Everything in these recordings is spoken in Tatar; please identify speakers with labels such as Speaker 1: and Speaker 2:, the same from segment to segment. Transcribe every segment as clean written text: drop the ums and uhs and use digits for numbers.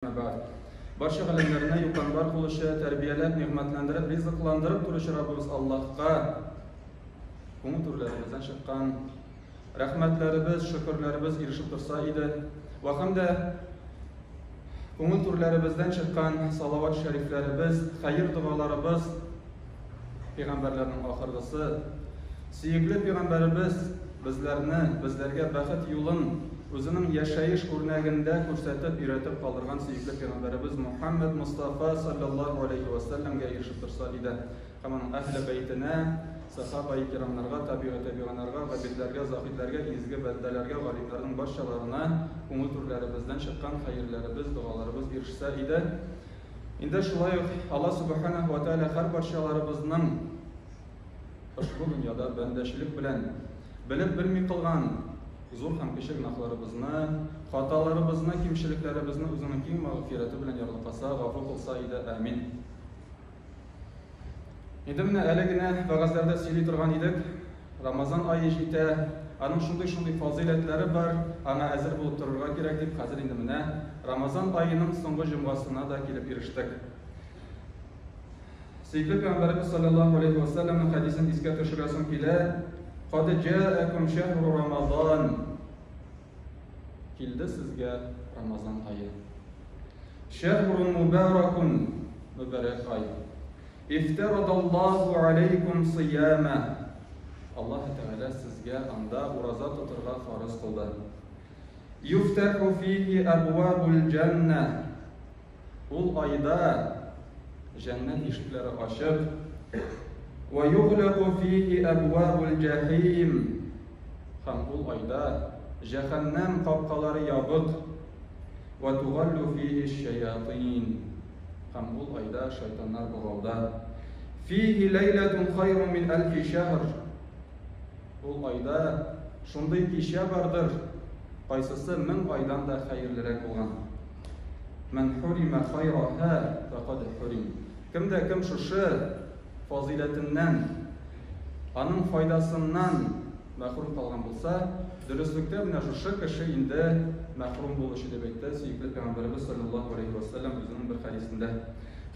Speaker 1: Бар. Барча галәмнәрне юканбар кылучы, тәрбияләп, нигъмәтләндереп, ризыкландырып торучы Раббыбыз Аллаһка күңел түрләребездән чыккан рәхмәтләребез, шөкерләребез ирешеп торса иде. Вә һәм дә күңел түрләребездән чыккан салават шәрифләребез, хәер догаларыбыз пәйгамбәрләрнең ахыргысы, сөекле пәйгамбәребез безләрне, безләргә бәхет юлын үзенең яшәеш үрнәгендә күрсәтеп, өйрәтеп калдырган сөекле пәйгамбәребез Мухаммед Мустафа саллаллаһу алейхи ва сәлләмгә ирешеп торса иде. Һәм аның әһле бәйтенә, сахаба-и кирамнарга, табигый табиганнарга, габидләргә, заһидләргә, изге бәндәләргә, галимнәрнең барчаларына күңел түрләребездән чыккан хәерләребез, догаларыбыз ирешсә иде. Инде шулай ук Аллаһ Субханаһу ва Тааля һәр барчаларыбызның ошбу дөньяда бәндәчелек белән белеп белми кылган зур һәм кече гөнаһларыбызны, хаталарыбызны, кимчелекләребезне үзенең киң мәгъфирәте белән ярлыкаса, гафу кылса иде. Амин. Инде менә әле генә вәгазьләрдә сөйли торган идек. Рамазан ае җитә, аның шундый-шундый фазыйләтләре бар, аңа әзер булып торырга кирәк дип, хәзер инде менә Рамазан аеның соңгы җомгасына да килеп ирештек. Сөекле Пәйгамбәребез саллаллаһу алейхи ва саллямның хәдисен искә төшерәсем килә. Кад җаакум шәһру Рамазан. Килде сезгә Рамазан ае. Шәһрун мубаракун, мөбарәк ай. Ифтарадаллаһу алейкум сияма. Аллаһ Тәгалә сезгә анда ураза тотырга фарыз кылды. Юфтаху фихи абвабул җанна. Ул айда җәннәт ишекләре ачык. Ва юглаку фихи абвабул җахим. Һәм ул айда җәһәннәм капкалары ябык. Ва тугаллу фихи шаятин. Һәм ул айда шайтаннар богауда. Фихи ләйләтун хайрун мин әлфи шәһр. Ул айда шундый кичә бардыр, кайсысы 1000 айдан да хәерлерәк булган. Мән хурима хайраһа фәкад хурим. Кем дә кем шушы фазыйләтеннән, аның файдасыннан мәхрүм калган булса, дөреслектә менә шушы кеше инде мәхрүм булучы дип әйтте сөекле пәйгамбәребез саллаллаһу алейхи ва саллям үзенең бер хәдисендә.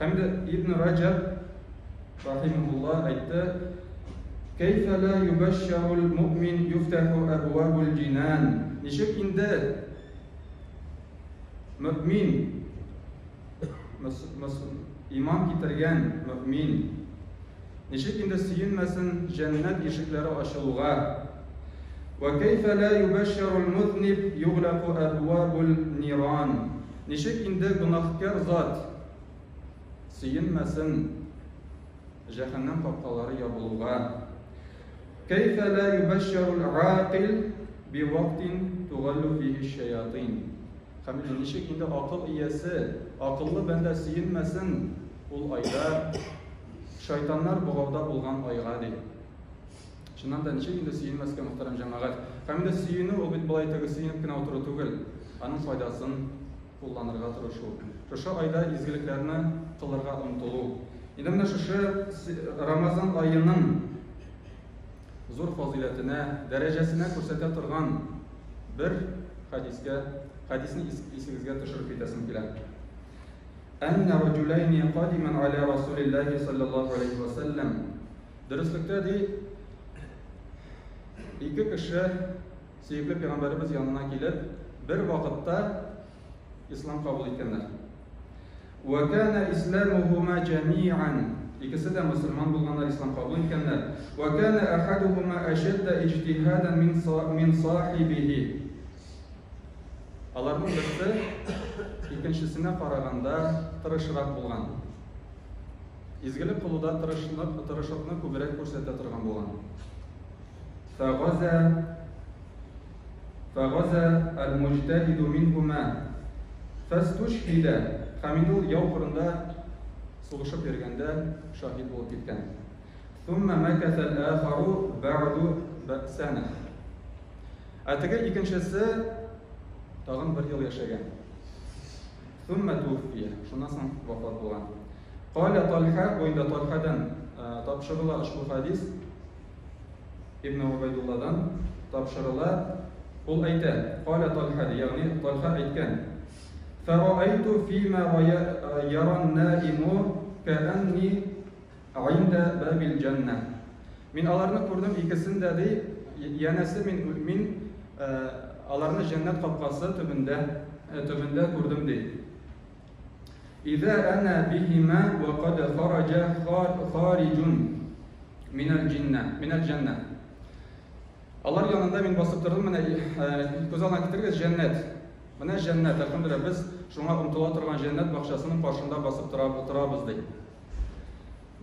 Speaker 1: Һәм инде Ибн Раҗаб рахимахулла әйтте: Кәйфә ла юбашшарул муъмин юфтаху абвабул җинан. Ничек инде мөмин иман китергән мөмин ничек инде сөенмәсен җәннәт ишекләре ачылуга? Ва кәйфә ла юбашшарул музниб юглаку абвабул ниран. Ничек инде гөнаһкар зат сөенмәсен җәһәннәм капкалары ябылуга? Кәйфә ла юбашшарул акил би вактин тугаллу фихи шаятин. Һәм инде ничек инде акыл иясе, акыллы бәндә сөенмәсен ул айда шайтаннар богауда булган айга ди. Чыннан да ничек инде сөенмәскә, мөхтәрәм җәмәгать? Һәм инде сөенү ул бит болай теге сөенеп кенә утыру түгел, аның файдасын кулланырга тырышу. Шушы айда изгелекләрне кылырга омтылу. Инде менә шушы Рамазан аеның зур фазыйләтенә, дәрәҗәсенә күрсәтә торган бер хәдискә, хәдисне исегезгә төшереп китәсем килә. Әннә раҗулайни кадиман аля Расулиллаһи саллаллаһу алейхи ва саллям. Дөреслектә ди, ике кеше сөекле пәйгамбәребез янына килеп, бер вакытта ислам кабул иткәннәр. Ва кана исламухума джамиан. Икесе дә мөселман булганнар, ислам кабул иткәннәр. Ва кана ахадухума ашадда иҗтиһадан мин сахибихи. Аларның берсе икенчесенә караганда тырышрак булган. Изгелек кылуда тырышлык, тырышлыкны күбрәк күрсәтә торган булган. Фәгазә Фәгазә әл-муҗтәһиду минһума фәстушһидә. Һәм инде ул яу кырында сугышып йөргәндә шаһит булып киткән. Thumma makatha al-akharu ba'du сана. Ә теге икенчесе тагын бер ел яшәгән. Thumma туфия. Шуннан соң вафат булган. Каля Талха, бу инде Талхадан тапшырыла ошбу хадис. Ибн Убайдулладан тапшырыла. Ул әйтә, Каля Талха, ягъни Талха әйткән. Фәрәайту фима яран наиму кәәнни гыйндә бабил җәннә. Мин аларны күрдем икесен дә, ди, янәсе мин мин аларны җәннәт капкасы төбендә төбендә күрдем, ди. Иза ана бихима ва кад хараҗа хариҗун минәл җиннә, минәл җәннә. Алар янында мин басып тордым, менә күз алдына китерегез, җәннәт. Менә җәннәт, әлхәмдүлилләһ, без шуңа омтыла торган җәннәт бакчасының каршында басып торабыз, ди.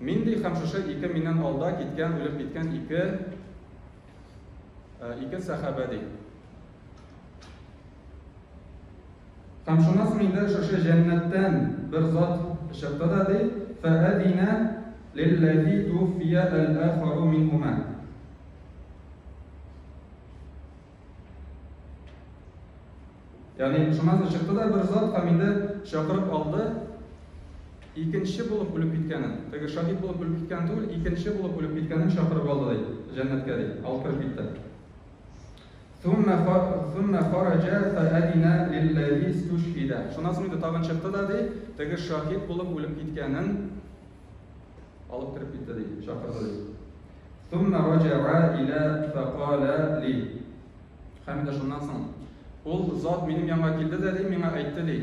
Speaker 1: Мин, ди, һәм шушы ике миннән алда киткән, үлеп киткән ике сәхабә, ди. Һәм шуннан соң инде шушы җәннәттән бер зат чыкты да, ди, фәәдинә лилләзи туфия әл-ахару минһума. Ягъни шуннан соң чыкты да бер зат һәм инде чакырып алды икенче булып үлеп киткәнен. Теге шаһит булып үлеп киткән түгел, икенче булып үлеп киткәнен чакырып алды ди, җәннәткә ди, алып кереп китте. Thumma thumma kharaja fa adina lillazi istушхида. Шуннан соң инде тагын чыкты да ди, теге шаһит булып үлеп киткәнен алып кереп китте ди, чакырды ди. Thumma raja'a ila faqala li. Һәм инде шуннан соң ул зат минем янга килде дә ди, миңа әйтте ди.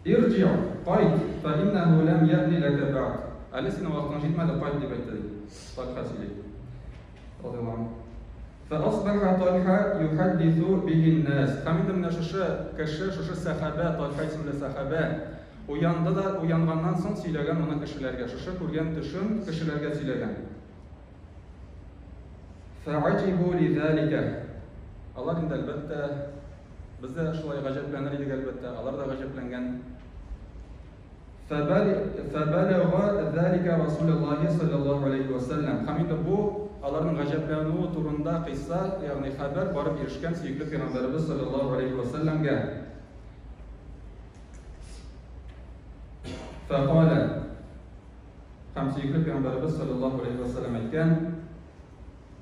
Speaker 1: Ирҗи, кайт, фа иннәһу ләм яъни ләкә бәгъд. Әле синең вакытың җитмәде, кайт дип әйтте ди. Тальха сөйли. Радиаллаһу анһу. Фәасбаха Тальха юхаддису бихин нас. Һәм инде менә шушы кеше, шушы сәхабә, Тальха исемле сәхабә, уянды да, уянганнан соң сөйләгән моны кешеләргә. Шушы күргән төшен кешеләргә сөйләгән. Фәаҗибу лизалика. Алар инде әлбәттә, без дә шулай гаҗәпләнер идек әлбәттә, алар да гаҗәпләнгән. Фәбәләга залика Расулуллаһи саллаллаһу алейхи ва саллям. Һәм инде бу аларның гаҗәпләнүе турында кыйсса, ягъни хәбәр барып ирешкән сөекле пәйгамбәребез саллаллаһу алейхи ва саллямгә. Фәкалә Һәм сөекле пәйгамбәребез саллаллаһу алейһи ва сәлләм әйткән,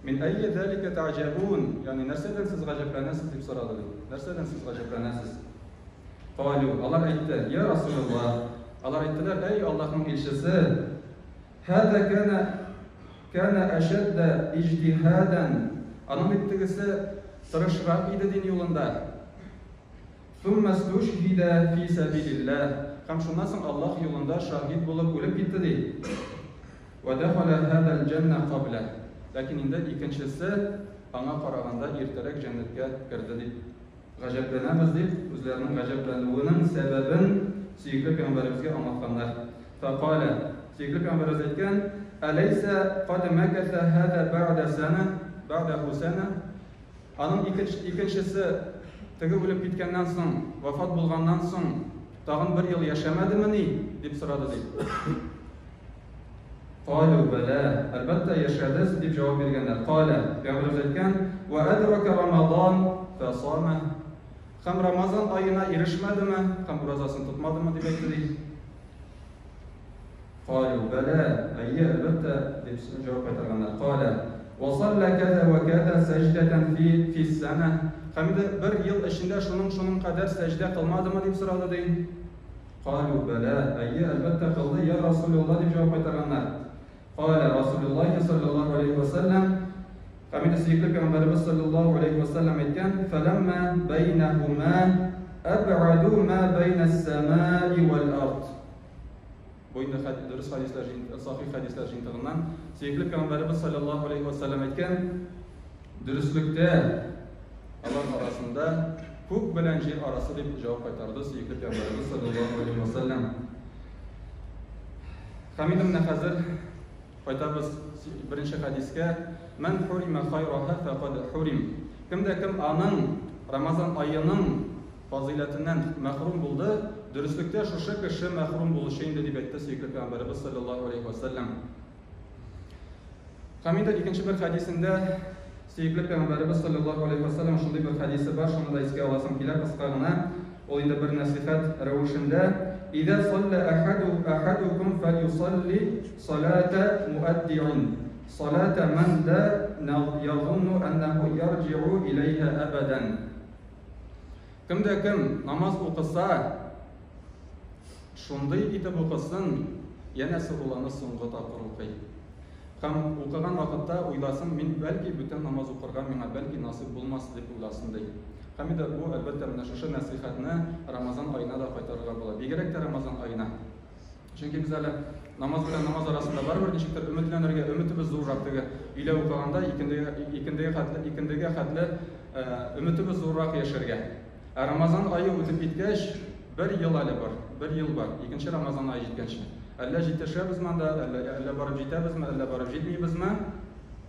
Speaker 1: Мин әйе зәликә тәгъҗәбун, ягъни нәрсәдән сез гаҗәпләнәсез дип сорады ди. Нәрсәдән сез гаҗәпләнәсез? Калю, алар әйтте, Я Расулуллаһ, алар әйттеләр, әй Аллаһның илчесе, һәзә кана кана әшәддә иҗтиһадан. Аның бит тегесе тырышрак иде дин юлында. Сумма стушһида фи сәбилилләһ, һәм шуннан соң Аллаһ юлында шаһит булып үлеп китте, ди. Вә дәхәлә һәзәл җәннә каблә. Ләкин инде икенчесе аңа караганда иртәрәк җәннәткә керде, дип гаҗәпләнәбез, дип, үзләренең гаҗәпләнүенең сәбәбен сөекле пәйгамбәребезгә аңлатканнар. Фәкалә, сөекле пәйгамбәребез әйткән, Әләйсә кад мәкәсә һәзә бәгъдә сәнә, бәгъдәһу сәнә, Аның икенчесе теге үлеп киткәннән соң, вафат булганнан соң, тагын бер ел яшәмәдемени? дип сорады, ди. Калю бәлә, әлбәттә яшәде, дип җавап биргәннәр. Калә, пәйгамбәребез әйткән, вә әдрака Рамадан фәсама. Һәм Рамазан аена ирешмәдеме, һәм уразасын тотмадымы, дип әйтте, ди. Калю, бәлә, әйе, әлбәттә, дип җавап кайтарганнар. Калә, вә саллә кәзә вә кәзә сәҗдәтән фи фиссәнә. Һәм инде бер ел эчендә шуның-шуның кадәр сәҗдә кылмадымы, дип сорады, ди. Калю, бәлә, әйе, әлбәттә, кылды, я Расулулла, дип җавап кайтарганнар. Калә, Расулуллаһи саллаллаһу алейһи вә сәлләм, һәм инде сөекле пәйгамбәребез саллаллаһу алейһи вә сәлләм әйткән, фәләммә бәйнәһумә әб'аду ма бәйнәс-сәмаи вәл-ард. Бу инде дөрес хәдисләр, сахих хәдисләр җыентыгыннан. Сөекле пәйгамбәребез саллаллаһу алейһи ва сәлләм әйткән, дөреслектә алар арасында күк белән җир арасы дип җавап кайтарды сөекле пәйгамбәребез саллаллаһу алейһи ва сәлләм. Һәм инде менә хәзер кайтабыз беренче хәдискә. Мән хурима хайраһа фәкад хурим. Кем дә кем аның Рамазан аеның фазыйләтеннән мәхрүм булды, дөреслектә шушы кеше мәхрүм булучы инде, дип әйтте сөекле пәйгамбәребез салләллаһу алейһи вә сәлләм. Һәм инде икенче бер хәдисендә сөекле пәйгамбәребез салләллаһу алейһи вә сәлләм шундый бер хәдисе бар, шуны да искә аласым килә кыска гына. Ул инде бер нәсыйхәт рәвешендә: "Иза салла ахаду ахадукум фалюсалли салата муаддиин, салата ман ла язунну аннаху ярҗиу иләйһа абадан". Кем дә кем намаз укыса, шундый итеп укысын, янәсе ул аны соңгы тапкыр укый. Һәм укыган вакытта уйласын, мин бәлки бүтән намаз укырга миңа бәлки насыйп булмас дип уйласын, ди. Һәм инде бу, әлбәттә, менә шушы нәсыйхәтне Рамазан аена да кайтарырга була. Бигрәк тә Рамазан аена. Чөнки без әле намаз белән намаз арасында барыбер ничектер өметләнергә, өметебез зуррак теге өйлә укыганда икендегә, икендегә хәтле, икендегә хәтле өметебез зуррак яшәргә. Ә Рамазан ае үтеп киткәч, бер ел әле бар, бер ел бар, икенче Рамазан ае җиткәнче. Әллә җитешәбезме анда, әллә, әллә барып җитәбезме, әллә барып җитмибезме?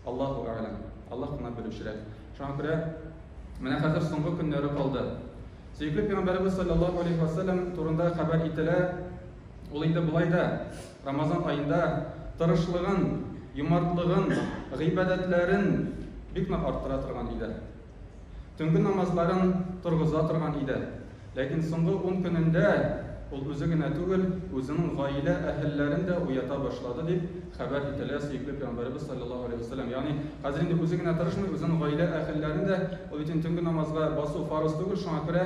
Speaker 1: Аллаһу әгъләм. Аллаһ кына белүчерәк. Шуңа күрә менә хәзер соңгы көннәре калды. Сөекле пәйгамбәребез саллаллаһу алейхи ва сәлләм турында хәбәр ителә. Ул инде болай да Рамазан аенда тырышлыгын, юмартлыгын, гыйбадәтләрен бик нык арттыра торган иде. Төнге намазларын торгыза торган иде. Ләкин соңгы ун көнендә ул үзе генә түгел, үзенең гаилә әһелләрен дә уята башлады дип хәбәр ителә сөекле пәйгамбәребез саллаллаһу алейхи ва сәлләм. Ягъни хәзер инде үзе генә тырышмый, үзенең гаилә әһелләрен дә, ул бит инде төнге намазга басу фарыз түгел, шуңа күрә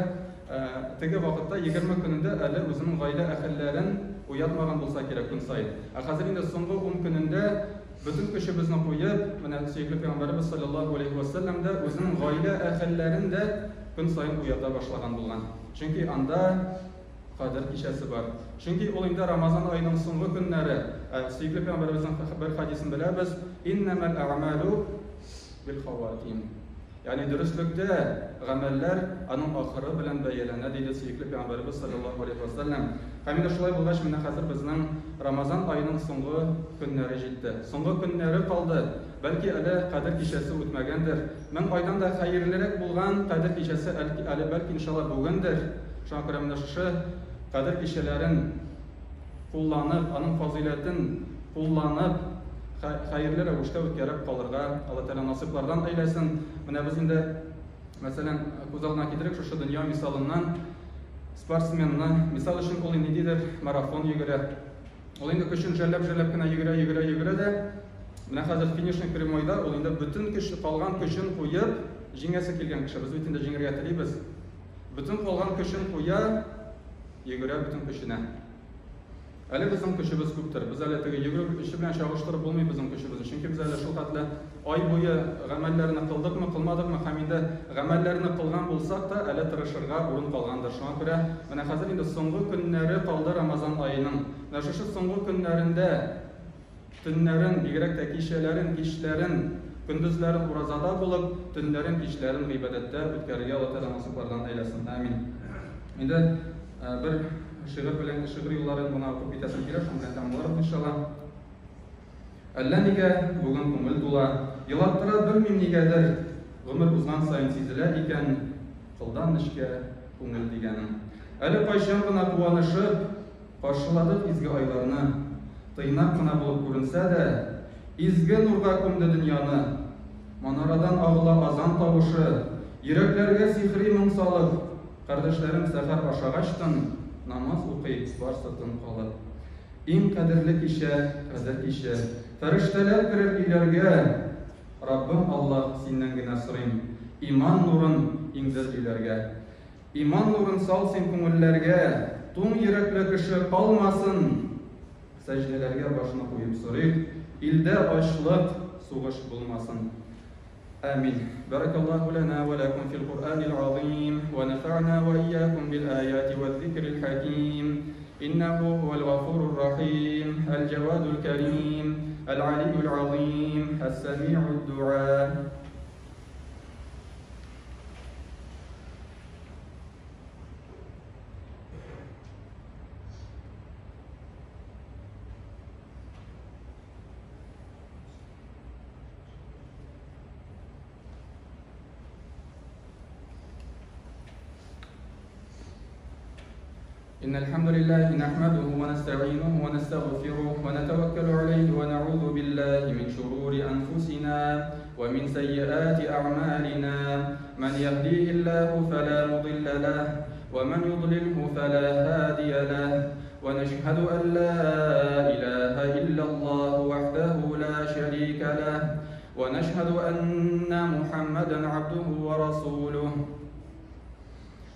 Speaker 1: теге вакытта 20 көнендә әле үзенең гаилә әһелләрен уятмаган булса кирәк көн саен. Ә хәзер инде соңгы 10 көнендә бөтен көчебезне куеп, менә сөекле пәйгамбәребез саллаллаһу алейхи ва сәлләм дә үзенең гаилә әһелләрен дә көн саен уята башлаган булган. Чөнки анда Кадер кичәсе бар. Чөнки ул инде Рамазан аеның соңгы көннәре. Ә сөекле пәйгамбәребезнең бер хадисын беләбез, Иннәмәл әгъмалу бил хаватим. Ягъни дөреслектә гамәлләр аның ахыры белән бәяләнә, диде сөекле пәйгамбәребез саллаллаһу алейхи ва сәлләм. Һәм инде шулай булгач, менә хәзер безнең Рамазан аеның соңгы көннәре җитте. Соңгы көннәре калды. Бәлки әле Кадер кичәсе үтмәгәндер. Мең айдан да хәерлерәк булган Кадер кичәсе әле бәлки иншалла бүгендер. Шуңа күрә менә шушы Кадер кичәләрен кулланып, аның фазыйләтен кулланып, хәерле рәвештә үткәреп калырга Алла Тәгалә насыйплардан әйләсен. Менә без инде, мәсәлән, күз алдына китерик шушы дөнья мисалыннан спортсменны, мисал өчен, ул ниндидер марафон йөгерә. Ул инде көчен жәлләп-жәлләп кенә йөгерә, йөгерә, йөгерә дә, менә хәзер финишный прямойда ул инде бөтен көч, калган көчен куеп, җиңәсе килгән кеше. Без бит инде җиңергә телибез. Бөтен калган көчен куя, йөгерә бөтен көченә. Әле безнең көчебез күптер. Без әле теге йөгерү көче белән чагыштырып булмый безнең көчебезне. Чөнки без әле шул хәтле ай буе гамәлләрне кылдыкмы, кылмадыкмы һәм инде гамәлләрне кылган булсак та, әле тырышырга урын калгандыр. Шуңа күрә менә хәзер инде соңгы көннәре калды Рамазан аеның. Менә шушы соңгы көннәрендә төннәрен, бигрәк тә кичәләрен, кичләрен, көндезләрен уразада булып, төннәрен, кичләрен гыйбадәттә үткәрергә Алла Тәгалә насыйплардан әйләсен. Амин. Инде бер шигырь белән шигырь юлларын гына укып китәсем килә, шуның белән тәмамларбыз иншалла. Әллә нигә бүген күңел тула, елаттыра белмим нигәдер, гомер узган саен сизелә икән кылдан нечкә күңел дигәнең. Әле кайчан гына куанышып каршыладык изге айларны, тыйнак кына булып күренсә дә, изге нурга күмде дөньяны. Манарадан агыла азан тавышы, йөрәкләргә сихри моң салып, кардәшләрем сәхәр ашагачтын намаз укый, барсы тын калып. Иң кадерле кичә, Кадер киче. Фәрештәләр керер өйләргә. Раббым Аллаһ, синнән генә сорыйм, Иман нурын иңдер өйләргә. Иман нурын сал син күңелләргә, Туң йөрәкле кеше калмасын. Сәҗдәләргә башны куеп сорыйк, Илдә ачлык, сугыш булмасын. Амин. Баракаллаху лана ва лакум фил Кур'анил азим, ва нафa'на ва iyyakum бил аяти ва зикрил хаким. Иннаху хуал гафурур рахим, аль джавадул карим, аль алийюл азим, ас-сами'уд дуа. إن الحمد لله نحمده ونستعينه ونستغفره ونتوكل عليه ونعوذ بالله من شرور أنفسنا ومن سيئات أعمالنا من يهديه الله فلا مضل له ومن يضلله فلا هادي له ونشهد أن لا إله إلا الله وحده لا شريك له ونشهد أن محمدا عبده ورسوله.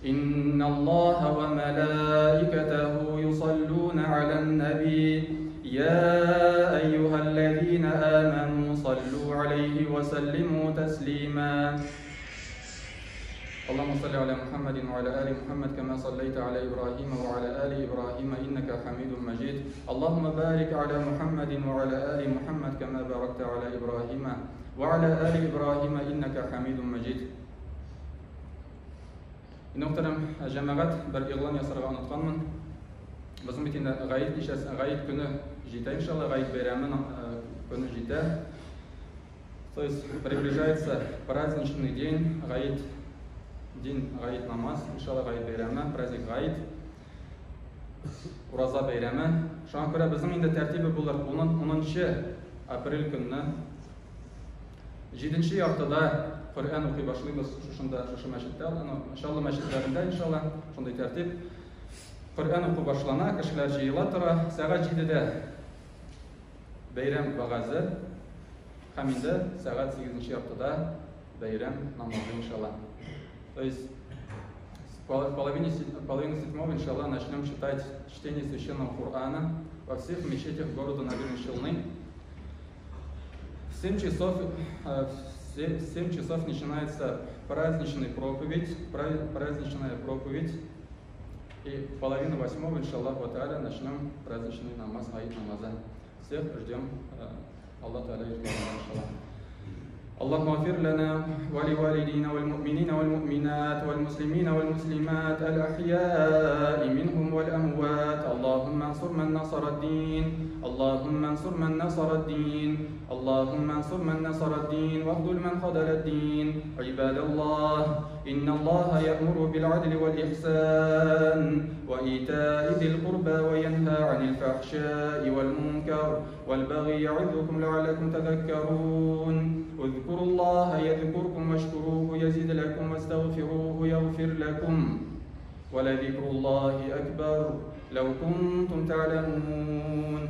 Speaker 1: إن الله وملائكته يصلون على النبي يا أيها الذين آمنوا صلوا عليه وسلموا تسليما. اللهم صل على محمد وعلى آل محمد كما صليت على إبراهيم وعلى آل إبراهيم إنك حميد مجيد. اللهم بارك على محمد وعلى آل محمد كما باركت على إبراهيم وعلى آل إبراهيم إنك حميد مجيد. Мөхтәрәм җәмәгать, бер игълан ясарга онытканмын. Безнең бит инде Гает кичәсе, Гает көне җитә, иншалла, Гает бәйрәме көне җитә. То есть приближается праздничный день, Гает, день Гает намаз, иншалла, Гает бәйрәме, праздник Гает, Ураза бәйрәме. Шуңа күрә безнең инде тәртибе булыр 10 апрель көнне 7 яртыда Коръән укый башлыйбыз шушында, шушы мәчеттә, Чаллы мәчетләрендә, иншалла, шундый тәртип. Коръән уку башлана, кешеләр җыела тора. Сәгать 7-дә бәйрәм вәгазе һәм инде сәгать 8 яртыда бәйрәм намазы, иншалла. То есть в половине седьмого, иншалла, начнем читать чтение священного Корана во всех мечетях города Набережные Челны. В 7 часов, в 7 часов начинается праздничная проповедь. И в 7:30, иншаллах тааля, начнем праздничный намаз, аид намаза. Всех ждем, Аллах тааля, иншаллах. اللهم اغفر لنا ولوالدينا والمؤمنين والمؤمنات والمسلمين والمسلمات الأحياء منهم والأموات. اللهم انصر من نصر الدين، اللهم انصر من نصر الدين، اللهم انصر من نصر الدين واخذل من خذل الدين. عباد الله، إن الله يأمر بالعدل والإحسان وإيتاء ذي القربى وينهى عن الفحشاء والمنكر والبغي يعظكم لعلكم تذكرون. اذكروا الله يذكركم واشكروه يزد لكم واستغفروه يغفر لكم ولذكر الله أكبر لو كنتم تعلمون.